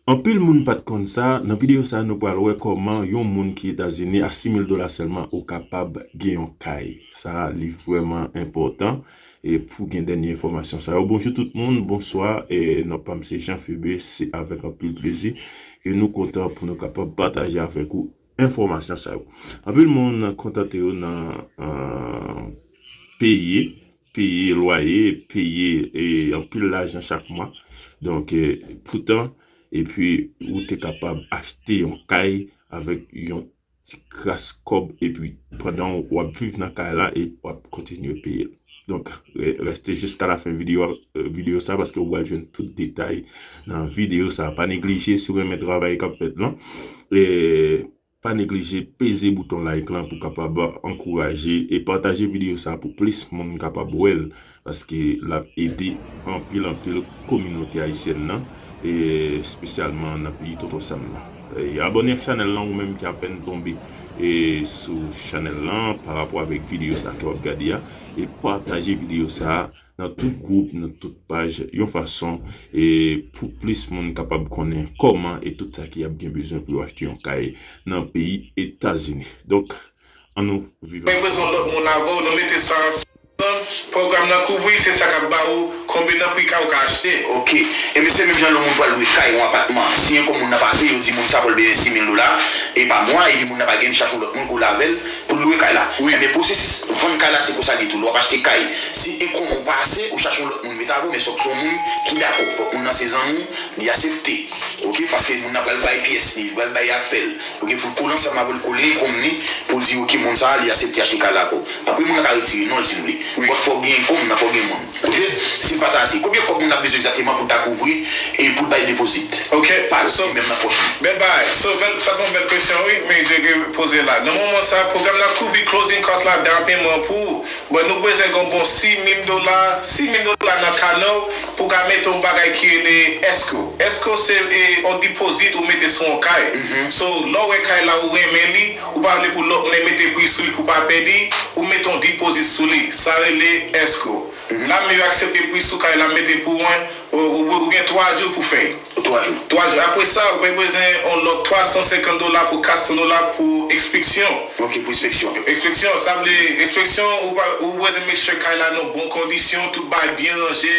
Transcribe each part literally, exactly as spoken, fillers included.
Anpil moun pa t konn sa, nan videyo sa a nou pral wè kòman yon moun ki Etazini a sis mil dola sèlman ou kapab gen yon kay. Sa a li vrèman enpòtan e pou gen dènye enfòmasyon sa yo. Bonjou tout moun, bonswa, e non pa m se Jean Phebe, se avèk anpil plezi ke nou kontan pou nou kapab pataje avèk ou enfòmasyon sa yo. Anpil moun kontante yo nan peye, peye lwaye, peye anpil lajan chak mwa. Donk poutan, epi ou te kapab achte yon kay avèk yon ti kras kòb epi pandan w ap viv nan kay la e w ap kontinye peye l. Donk reste jiska lafen videyo sa paske w pral jwenn tout detay nan videyo sa. Pa neglije si w renmen travay k ap fèt lan, pa neglije peze bouton like lan pou kapab ankouraje e pataje videyo sa pou plis moun kapab wè l paske l ap ede anpil anpil kominote ayisyèn nan, espesyalman nan peyi Tonton Sam nan. E abòne ak chanèl lan ou menm ki apèn tonbe e sou chanèl lan pa rapò avèk videyo sa ke w ap gade a e pataje videyo sa nan tout gwoup, nan tout paj yon fason e pou plis moun kapab konnen kòman e tout sa ki ap gen bezwen pou yo achte yon kay nan peyi Etazini. Donk ann nou viv ansanm. Mwen bezwen lòt moun avè w, nou mete sa ansanm. Pwogram nan kouvri, se sa k ap ba ou konbyen nan pri kay ou ka achte. Ok. Ebyen se menm jan lè yon moun pral lwe kay, yon apatman. Si enkò moun nan pa ase, yo di moun sa fò l bezwen sis mil dola e pa mwa, epi moun nan pa gen, li chache yon lòt moun pou l avè l pou l lwe kay la. Ebyen pwosesis vann kay la se konsa l ye tou. Lè w ap achte kay, si enkò w pa ase, ou chache yon lòt moun mete avè w, men fòk se yon moun ki dakò. Fòk moun nan se zanmi w, li aksepte. Ok, paske moun nan pral bay pyès li, li pral bay afè l. Ok, pou l kole ansanm avè l, kole enkò m li, pou l di ok, moun sa a, li aksepte achte kay la avè w. Apre moun nan ka retire non l si l vle. But fò w gen enkò m nan, fò w gen moun. Ok, si l pa ta ase, konbyen kòb moun nan ap bezwen egzakteman pou l ta kouvri e pou l bay depozit? Ok, pa l so menm nan pòch li. Bèl bagay. So bèl, sa se yon bèl kesyon wi, men je ke poze la. Nan moman sa, pwogram nan kouvri closing cost la, down payment pou ou. Bon, nou bezwen gen yon bon sis mil dola, sis mil dola nan kanè w pou w ka mete yon bagay ki rele escrow. Escrow se yon depozit ou mete sou yon kay. So lè w wè kay la ou renmen li, ou pa vle pou lòt moun mete pri sou li pou w pa pèdi, ou mete yon depozit sou li. Sa rele escrow. Lame yo aksepte pri sou kay la mete pou mwen, ou gen twa jou pou fè l. Twa jou. Twa jou. Apre sa, ou bezwen yon lòt twa san senkant dola pou kat san dola pou enspeksyon. Ok, pou enspeksyon. Enspeksyon, sa vle enspeksyon, ou bezwen make sure kay la nan bon kondisyon, tout bagay byen ranje,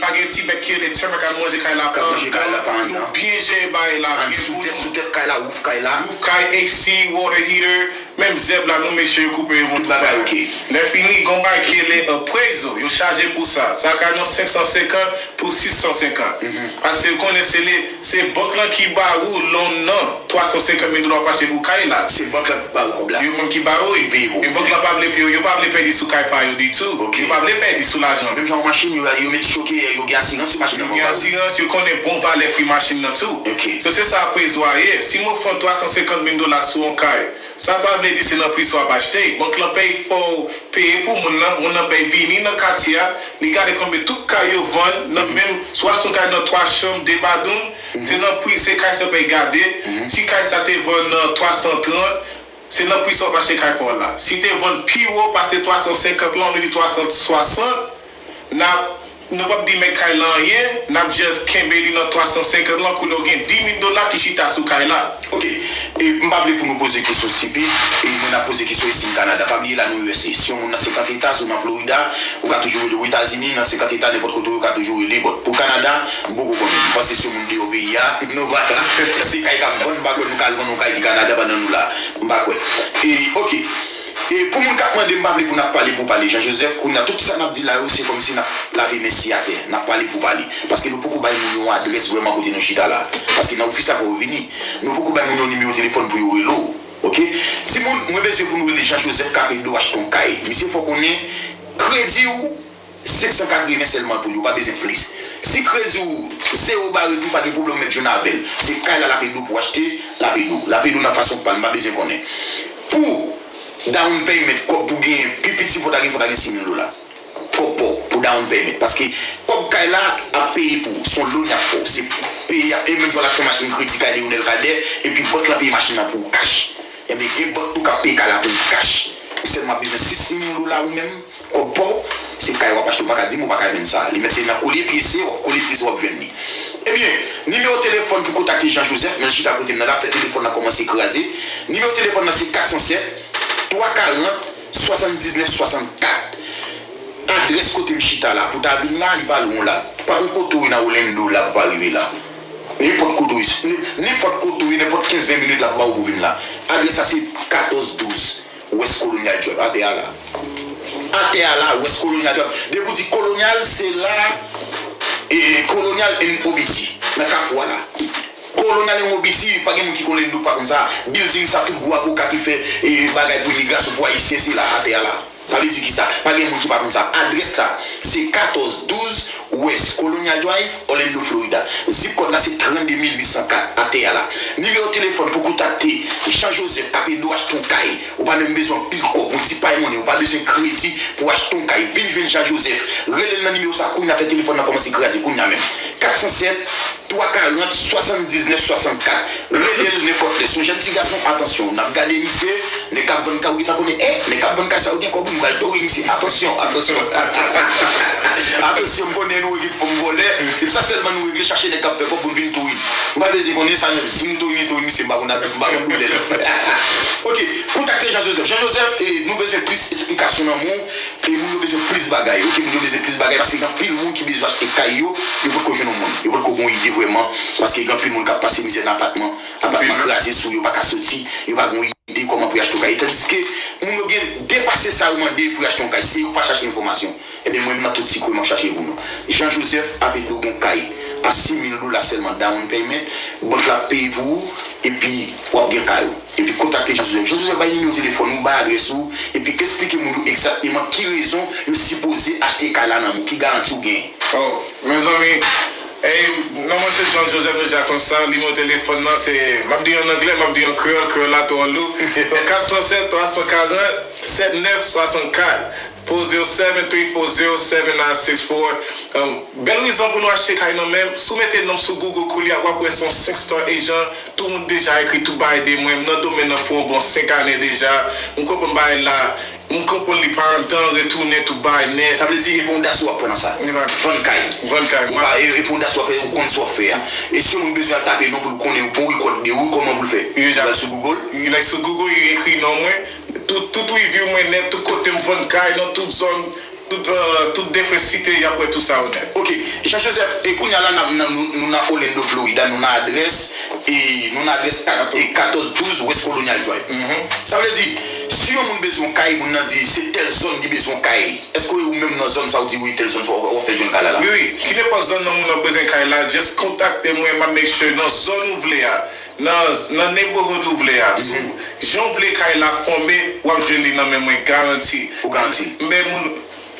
pa gen ti bèt ki rele termite k ap manje kay la pandan, yo byen jere bagay la byen pou nou. Sou tèt kay la, wouf kay la. Wouf kay, A C, water heater, menm zèb la, nou make sure yo koupe yo bon. Tout bagay ok. Lè fini, gon bagay ki rele appraisal, yo chaje pou sa. Sa ka nan senk san senkant pou sis san senkant. Paske yo konnen se le, se bank lan ki ba ou loan nan twa san senkant mil dola w ap achte pou kay la. Se bank lan ki ba ou kòb la. Yo menm ki ba ou li. Yo peye pou ou. E bank lan pa vle peye, yo pa vle pèdi sou kay pa yo ditou. Ok. Yo pa vle pèdi sou lajan. Menm jan yon machin, yo, yo mete choke, yo gen asirans sou machin nan. Yo gen asirans, yo konnen bon valè pri machin nan tou. Ok. So se sa appraisal ye. Si mwen fè yon twa san senkant mil dola sou yon kay, sa pa vle di se nan pri sa w ap achte. Bank lan pèy fò w peye pou moun nan, moun nan pèy vini nan katye a, li gade konbyen tout kay yo vann nan menm, si w achte yon kay nan twa chanm, de badoun, se nan pri, se kay sa pèy gade, si kay sa te vann nan twa san trant, se nan pri sa w ap achte kay pa w la. Si te vann pi wo pase twa san senkant lan, nou di twa san swasant, n ap, nou p ap di men kay la anyen, n ap just kenbe li nan twa san senkant lan, koulye w gen dis mil dola ki chita sou kay la. Ok. E m pa vle pou nou poze kesyon stipid, e mwen ap poze kesyon isi m Kanada. Pa bliye la nou U S A. Si yon moun nan senkant eta, si w nan Florida, ou ka toujou rele, ou Etazini, nan senkant eta, nenpòt kote w ye, ou ka toujou rele. But pou Kanada, m poko konnen. M panse si yon moun deyò peyi a, nou pa ka. Se kay k ap vann, m pa kwè nou ka al vann yon kay ki Kanada pandan nou la. M pa kwè. E, ok. E pou moun k ap mande, m pa vle pou n ap pale pou pale. Jean Joseph, kounye a, tout sa n ap di la yo, se kòmsi n ap lave men si atè. N ap pale pou pale. Paske nou poko bay moun yon adrès vrèman kote nou chita la. Paske nan ofis la fò yo vini. Nou poko bay moun yon nimewo telefòn pou yo rele w. Ok? Timoun, mwen bezwen pou nou rele Jean Joseph k ap ede w achte yon kay. Misye fè w konnen kredi w senk san katreven sèlman pou li, ou pa bezwen plis. Si kredi w zewo bare tou, pa gen pwoblèm, ou mèt jwenn avè l. Se kay la l ap ede w pou w achte, l ap ede w. L ap ede w nan fason pa l, m pa bezwen konnen. Pou down payment, kòb pou genyen, pi piti fò w ta gen, fò w ta gen sis mil dola. Kòb pa w pou down payment. Paske kòb kay la ap peye pou ou. Se yon loan y ap fè w. Se peye y ap peye menm jan w al achte yon machin kredi kay Leonel Cadet, epi bank lan peye machin nan pou ou kach. Ebyen, gen bank tou k ap peye kay la pou ou kach. Ou sèlman bezwen sis mil dola ou menm, kòb pa w, se kay w ap achte, ou pa ka di m ou pa ka jwenn sa. Li mèt se nan kolye pye se, w ap kolye pye se, w ap jwenn li. Ebyen, nimewo telefòn pou kontakte Jean Joseph, nan chita kote m nan la, fè telefòn nan kòmanse kraze. Nimewo telefòn nan se kat san sèt, twa karant, swasanndiznèf swasannkat. Adrès kote m chita la, pou ta vin la, li pa lwen w la. Pa gen kote w ye nan Orlando la pou pa rive la. Nenpòt kote w ye, nenpòt kote w ye, nenpòt kenz ven minit la pou pa ou pou vin la. Adrès la se katòz douz West Colonial Drive, atè a la. Atè a la, West Colonial Drive. Depi w di Colonial, se la, e, Colonial and O B T, nan kafou a la. Colonial and O B T, pa gen moun ki konn Orlando pa konn sa. Building sa, tout gwo avoka ki fè, e, bagay pou imigrasyon, pou ayisyen, se la, atè a la. Sa vle di kisa? Pa gen moun ki pa konn sa. Adrès la, se katòz douz West Colonial Drive, Orlando, Florida. Zip kòd la, se trannde mil uit san kat, atè a la. Nimewo telefòn pou kontakte Jean Joseph k ap ede w achte yon kay. Ou pa menm bezwen anpil kòb, yon ti pay monnen, ou pa bezwen kredi pou w achte yon kay. Vin jwenn Jean Joseph. Rele l nan nimewo sa kounye a, fè telefòn nan kòmanse kraze kounye a menm. Kat san sèt, twa karant, swasanndiznèf swasannkat. Rele l nenpòt lè. Se yon jèn ti gason, atansyon. N ap gade misye, nèg k ap vann kay, ou gentan konnen, eh, nèg k ap vann kay sa yo gen kòb wi, m pral tore misye. Atansyon, atansyon. Atansyon, m konnen nou regle pou fò m vòlè. E sa sèlman nou regle, chache nèg k ap fè kòb pou n vin touye. M pa bezwen konnen sa, si m touye, touye misye, m pa konn, m pa konn doulè l. Ok, kontakte Jean Joseph. Jean Joseph, e, nou bezwen plis esplikasyon nan men w. E moun yo bezwen plis bagay, ok? Moun yo bezwen plis bagay, paske gen anpil moun ki bezwen achte kay yo, yo potko jwenn yon moun. Yo potko gen yon ide vrèman, paske gen anpil moun k ap pase mizè nan apatman, apatman kraze sou yo, pa ka soti, yo pa gen yon ide kòman pou yo achte yon kay. Tandiske moun yo gen depase sa yo mande pou yo achte yon kay, se yo k pa chache enfòmasyon. Ebyen, mwen menm nan tout ti kwen m ap chache pou nou. Jean Joseph ap ede w gen yon kay a sis mil dola sèlman down payment, bank la ap peye pou ou, epi w ap gen kay ou. Epi kontakte Jean Joseph. Jean Joseph, bay nimewo telefòn ou, bay adrès ou, epi eksplike moun yo egzakteman ki rezon yo sipoze achte kay la nan men w, ki garanti w genyen. Oh, mezanmi, ey, non mwen se Jean Joseph deja konsa, nimewo telefòn nan se, m ap di an anglè, m ap di an kreyòl, kreyòl la twò lou. Se kat san sèt, twa san karant, sèt nèf swasannkat. Four zero seven, three four zero, seven nine six four. Um, bèl rezon pou nou achte kay nan men m. Si w mete non m sou Google koulye a, w ap wè se yon senk star agent. Tout moun deja ekri tout bagay de mwen. M nan domèn nan pou yon bon senk ane deja. M konprann bagay la. M konprann li pa andan, retounen, tout bagay nèt. Sa vle di, e pa yon daso w ap pran nan sa. Vann kay. Vann kay. Ou pa, e, e pa yon daso w ap fè, ou konn sa w ap fè a. E si yon moun bezwen al tape non pou l konnen, pou yon rekòd de ou, kòman pou l fè? Li al sou Google? Li al sou Google, li ekri non mwen. Tout, tout review mwen nèt, tout kote m vann kay, nan tout zòn, tout, euh, tout defen site, y ap wè tout sa yo nèt. Ok, Jean Joseph, e kounye a la, n ap, nan, nou, nou nan Orlando, Florida, nou nan adrès, e nou nan adrès kat-, e katòz douz West Colonial Drive. Mhm. Sa vle di, si yon moun bezwen yon kay, moun nan di se tèl zòn li bezwen yon kay, èske ou menm nan zòn sa ou di wi, tèl zòn sa w ap fè jwenn kay la la? Wi, wi, kinenpòt zòn nan moun nan bezwen kay la, just kontakte mwen, m ap make sure nan zòn ou vle a. Nan, nan neighborhood ou vle a, si w, jan w vle kay la fòme, w ap jwenn li nan men mwen, garanti. Ou garanti? Men moun,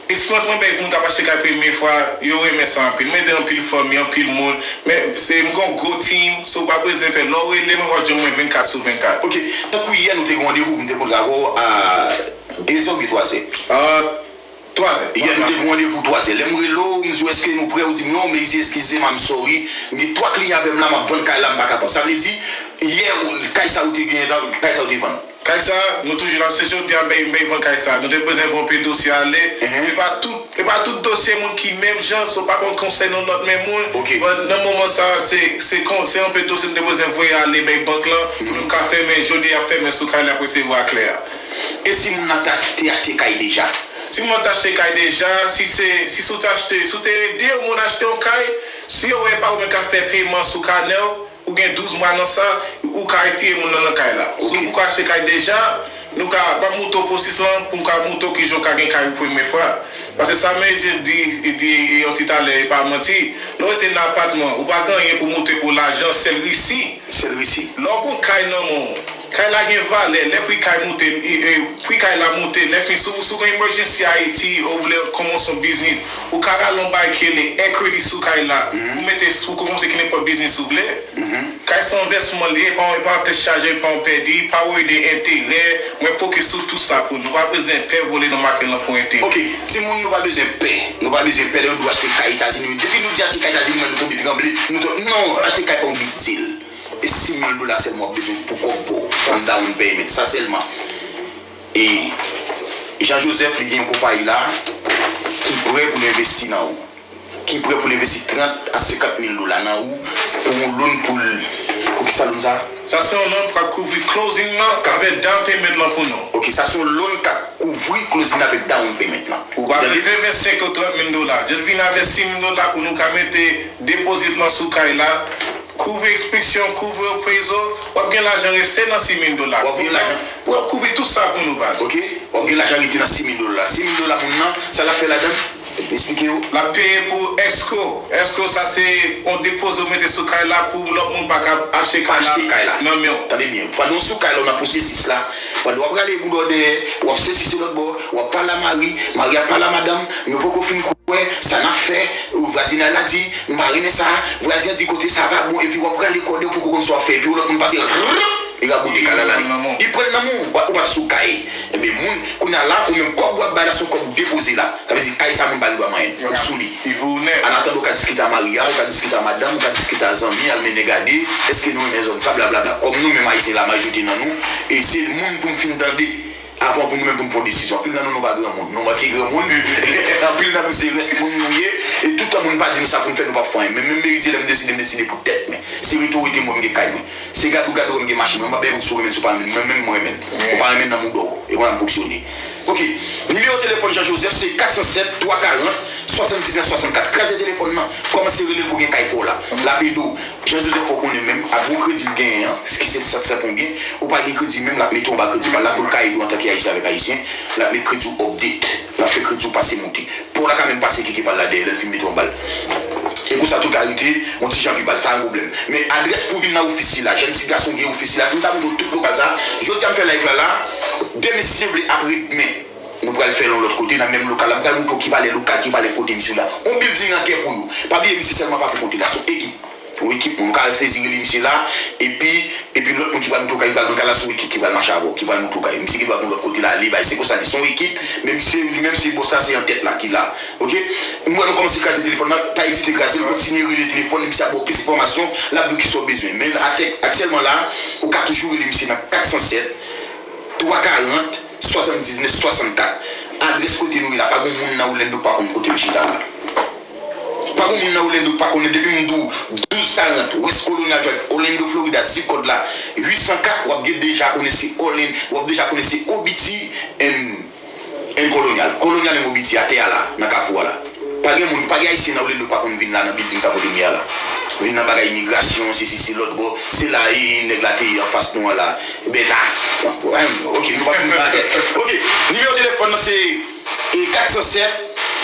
eksperyans mwen bay moun k ap achte kay premye fwa, yo renmen sa anpil. Mwen ede anpil fanmi, anpil moun. Men, se, m gen yon gwo team, so w pa bezwen pè. Lè w rele mwen, w ap jwenn mwen vennkat sou vennkat. Ok, tankou yè, nou te gen randevou, m te kontre avè w a de zè oubyen twa zè? Ah, Twa zè. Yè nou te gen randevou twa zè. Lè m rele w, m di w, èske nou prè? Ou di m, non, Meyzi, eskize m, I'm sorry. M gen twa kliyan avè m la, m ap vann kay la, m pa kapab. Sa vle di, yè, ou, kay sa ou te gen, kay sa ou te vann? Kay sa, nou toujou la, se jodi a, m bay, m bay vann kay sa. Nou te bezwen voye yon pe dosye ale. Mhm. E pa tout, e pa tout dosye moun ki menm jan, so pa konn konsène yon lòt menm moun. Ok. But nan moman sa, se, se kon, se yon pe dosye nou te bezwen voye ale bay bank lan, pou nou ka fèmen, jodi a fèmen sou kay la pou resevwa klè a. E si moun nan ta, te achte kay deja? Si moun nan ta achte kay deja, si se, si sou te achte, si w te ede yon moun achte yon kay, si yo wè e pa ou menm k ap fè peman sou kanè w, ou gen douz mwa nan sa, ou ka retire moun nan nan kay la. Si ou ka achte kay deja, nou ka, m ap montre w pwosesis lan pou m ka montre w kijan w ka gen kay pou premye fwa. Paske sa Meyzi di, di yon ti talè, e pa manti. Lè w rete nan apatman, ou pa gen anyen pou montre pou lajan, sèl resi. Sèl resi. Lè w gon kay nan men w, kay la gen valè, lè pri kay moute, e, e, pri kay la moute, lè fin, si w, si w gen emergency Ayiti, ou vle kòmanse yon biznis, ou ka rale yon bagay ki rele equity sou kay la, pou mete sou, kòmanse ki nenpòt biznis ou vle. Kay se envèsman li ye, e pa, e pa yon tèt chaje, e pa yon pèdi, pa wori de enterè, mwen fokis sou tout sa pou nou. Pa bezwen pè vole nan makèt lan pou enterè. Ok, timoun, nou pa bezwen pè. Nou pa bezwen pè lè yo di w achte kay Etazini. Depi nou di achte kay Etazini, mwen nou tonbe tranble, nou tonbe. Non, achte kay pa yon big deal. E sis mil dola sèlman w ap bezwen pou kòb pa w, kòm down payment, sa sèlman. E Jean Joseph, li gen yon konpayi la ki prè pou l envesti nan ou. ki prè pou l envesti trant a senkant mil dola nan ou pou yon loan pou l. Pou ki sa loan sa? Sa se yon loan k ap kouvri closing nan avèk down payment lan pou nou. Ok, sa se yon loan k ap kouvri closing nan avèk down payment lan. Ou pa bezwen vennsenk ou trant mil dola. Just vin avèk sis mil dola pou nou ka mete deposit lan sou kay la. Kouvri enspeksyon, kouvri appraisal, w ap gen lajan reste nan sis mil dola. W ap gen lajan. W ap kouvri tout sa pou nou, baz. Ok, w ap gen lajan rete nan sis mil dola. Sis mil dola moun nan, sa l ap fè ladan? Esplike yo. L ap peye pou escrow. Escrow, sa se yon depoze w mete sou kay la pou lòt moun pa ka achte kay la nan men w. Tande byen. Pandan w sou kay la, w nan pwosesis la, pandan w ap rale boudò dèyè, w ap sesi se lòt bò, w ap pale a mari, mari ap pale a madanm, nou poko fin kwè sa n ap fè, vwazinay la di, m pa renmen sa, vwazen an di kote sa pa bon, epi w ap rale kòdè w poko konn sa w ap fè, epi yon lòt moun pase, rrrr, li rabote kay la, l ale. Li pran l nan men w, ou pa t sou kay. Ebyen, moun, kounye a la, ou menm kòb w ap bay la, se yon kòb ou depoze la. Sa vle di, kay sa moun pa gen dwa manyen l. Ou sou li. An atandan, ou ka diskite a mari a, ou ka diskite a madanm, ou ka diskite a zanmi, al mennen gade, èske nou renmen zòn sa, blablabla. Kòm nou menm Ayisyen, la majorite nan nou, e se moun pou n fin tande avan pou nou menm pou n pran desizyon. Anpil nan nou, nou pa granmoun. Nou manke granmoun. Anpil nan nou, se rès moun nou ye. E toutan moun pa di nou sa pou n fè, nou p ap fè anyen. Men menm merize, lè m deside, m deside pou tèt mwen. Se rete w rete mwen, m gen kay mwen. Se gade w gade w, m gen machin mwen. M pa bezwen moun si w renmen l, si w pa renmen l. Mwen menm, mwen renmen l. Ou pa renmen l, nan mouda w. E konsa m fonksyone. Ok. Nimewo telefòn Jean Joseph se kat san sèt, twa karant, swasanndiznèf swasannkat. Kraze telefòn nan. Kòmanse rele l pou gen kay pa w la. L ap ede w. Jean Joseph, fò w konnen menm, ak gwo kredi l genyen an, ki se sèt san konbyen, ou pa gen kredi menm, l ap mete w anba kredi pa l la pou l ka ede w antanke Ayisyen avèk Ayisyen, l ap met kredi w update, l ap fè kredi w pase monte. Pa w la ka menm pase keke pa l la dèyè, lè l fin mete w anba l. E konsa tou ka rete yon ti jan pi ba, l pa yon pwoblèm. Men adrès pou w vin nan ofis sila, jèn ti gason gen ofis sila, si m ta montre w tout lokal sa, jodi a m fè live la la, demen si Dye vle, apre demen, nou pral fè l yon lòt kote, nan menm lokal la, m pral montre w ki valè lokal, ki valè kote misye la. Yon building an kè pou yo. Pa bliye, misye sèlman pa pou kont li la, se yon ekip. Yon ekip moun, ou ka sezi rele misye la, epi, epi lòt moun ki pral monte w kay, ki pral nan kay la, se yon ekip ki pral mache avè w, ki pral monte w kay. Misye gen dwa gen lòt kote l ale, bay, se konsa li, se yon ekip, men misye, li menm se bòs la, se an tèt la ki la. Ok? M wè nou kòmanse kraze telefòn nan, pa ezite kraze l, kontinye rele telefòn, misye ap ba w plis enfòmasyon, l ap di w kisa w bezwen. Men atè-, aktyèlman la, ou ka toujou rele misye nan kat san sèt, twa karant, swasanndiznèf swasannkat. Adrès kote nou ye la, pa gen moun nan Orlando k pa konn kote m chita la. Pa gen moun nan Orlando k pa konnen, depi m di w douz karant West Colonial Drive, Orlando, Florida, zip kòd la uit san kat, w ap gen deja konnen se Orlando, w ap deja konnen se O B T and, and Colonial. Colonial and O B T atè a la, nan kafou a la. Pa gen moun, pa gen Ayisyen nan Orlando k pa konn vin la, nan building sa kote m ye a la. Vin nan bagay imigrasyon, se si, se lòt bò, se la, e, e, nèg la te ye anfas nou an la. Bèta. Ok, nou pa konn bagay. Ok, nimewo telefòn nan se e kat san sèt,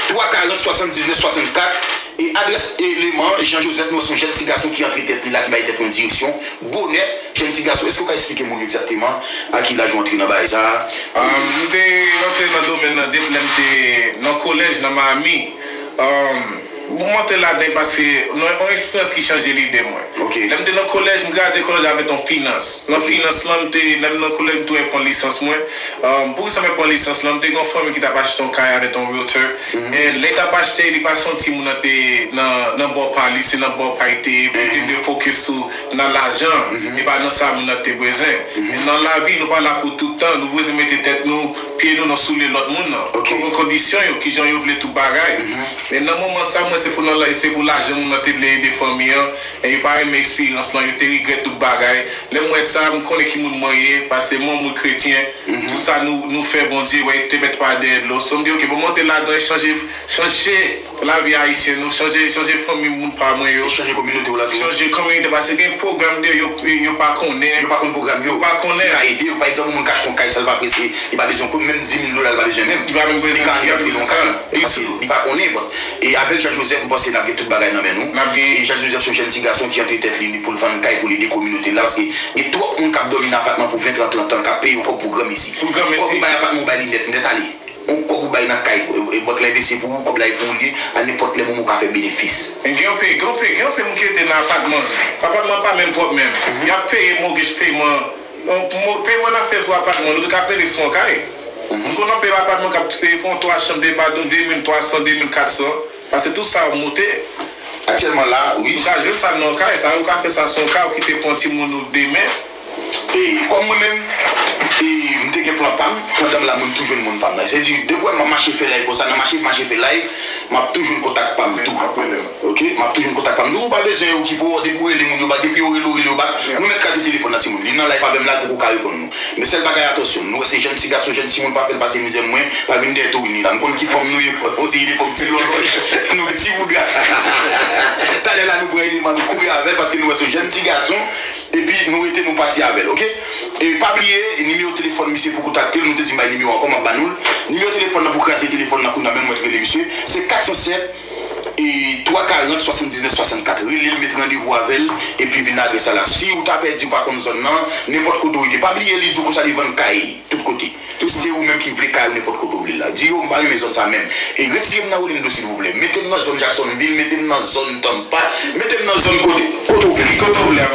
twa karant, swasanndiznèf swasannkat. E adrès eleman, Jean Joseph, nou wè se yon jèn ti gason ki antre tèt li la, ki bay tèt nou direksyon. Bonè, jèn ti gason, èske w ka eksplike moun yo egzakteman a ki laj ou antre nan bagay sa a? Um, m te rantre nan domèn nan depi lè m te nan kolèj, nan Miami. Um, m antre ladan paske nan yon eksperyans ki chanje lide mwen. Ok. Lè m te nan kolèj, m gradyè kolèj avèk yon finans. Nan finans lan, m te, lè m nan kolèj, m tou pran lisans mwen. Um, poukisa mwen pran lisans lan? M te gen yon fanmi ki t ap achte yon kay avèk yon realtor. E lè l t ap achte, li pa santi moun nan te nan, nan bò pa li, se nan bò pa l te ye, pou l te vle fokis sou nan lajan, e pa nan sa moun nan te bezwen. E nan lavi, nou pa la pou tout tan, nou bezwen mete tèt nou, pye nou nan soulye lòt moun nan. Pou kondisyon yo, kijan yo vle tout bagay. Men nan moman sa, mwen, se pou nan la, se pou lajan moun nan te vle ede fanmi an, e yo pa renmen eksperyans lan, yo te regrèt tout bagay. Lè m wè sa, m konnen ki moun mwen ye, paske mwen, moun kretyen, tout sa nou, nou fè Bondye, wè, te mèt pa dèyè dlo. So, m di, ok, bon, mwen te ladan, chanje, chanje lavi ayisyen nou, chanje, chanje fanmi moun pa mwen yo. Chanje kominote w la tou. Chanje kominote, paske gen pwogram de yo, yo pa konnen. Yo pa konn pwogram yo. Yo pa konnen. Ki ka ede yo. Pa egzanp, yon moun ka achte yon kay, sa l pa prese, li pa bezwen kont, menm dis mil dola, li pa bezwen menm. Li pa menm bezwen. Li ka antre nan yon kay. Paske li pa konnen, bon. E avèk Jean Joseph, m panse n ap gen tout bagay nan men nou. N ap gen. E Jean Joseph se yon jèn ti gason ki antre tèt li, li pou l vann kay, pou l ede kominote l la, paske gen twòp moun k ap dòmi nan apatman pou ven, trant, trant an, k ap peye yon kòb pou granmesi. Pou granmesi. Kòb ou bay apatman, ou bay li nèt, nèt ale. Yon kòb ou bay nan kay, e, e, bòt la envesti pou ou, kòb la e pou ou l ye, a nenpòt lè moman ou ka fè benefis. Gen yon pil, gen yon pil, gen yon pil moun ki rete nan apatman. Apatman pa menm pwòp menm. Y ap peye mortgage payman. Mo-, peyman n ap fè pou apatman, nou te ka peye l sou yon kay. M konn anpil apatman k ap peye pou yon twa chanm de ba de mil twa san, de mil kat san, paske tout sa yo monte. Aktyèlman la, wi. Ou ka jwenn sa nan yon kay, sa yo ka fè sa sou yon kay, ou kite pou yon timoun ou demen. E kòm mwen menm, e m te gen plan pa m, pandan m la, mwen m tou jwenn moun pa m nan. Se di, depi w wè m ap mache fè live konsa, nan mache, mache fè live, m ap tou jwenn kontak pa m tou. Ok, m ap tou jwenn kontak pa m tou. Ou pa bezwen okipe w, depi w rele moun yo bak, depi yo rele w, rele yo bak. Nou mèt kraze telefòn nan timoun. Li nan live avè m la, l poko ka reponn nou. Men sèl bagay, atansyon, nou wè se jèn ti gason, jèn timoun pa fè l pase mizè mwen, pa vin dèyè Tony la. M konn ki fòm nou ye, on seri de fòm ti lòlòj, nou ti bouda. Talè la, nou pran eleman, nou kouri avè l, paske nou wè se jèn ti gason, epi nou rete, nou pati avè l, ok? E pa bliye, nimewo telefòn misye pou kontakte l, nou te di m bay nimewo ankò, m ap ba nou l. Nimewo telefòn nan pou kraze telefòn nan kounye a menm, mwen t rele misye, se kat san sèt, e twa karant, swasanndiznèf, swasannkat. Rele l, met randevou avè l, epi vin nan adrès sa la. Si ou ta pèdi, ou pa konn zòn nan, nenpòt kote ou rete. Pa bliye, li di w konsa li vann kay tout kote. Se ou menm ki vle kay ou nenpòt kote ou vle la. Di yo, m pa renmen zòn sa menm. E retire m nan Orlando, silvouplè. Mete m nan zòn Jacksonville, mete m nan zòn Tampa, mete m nan zòn kote, kote ou vle. Kote ou vle.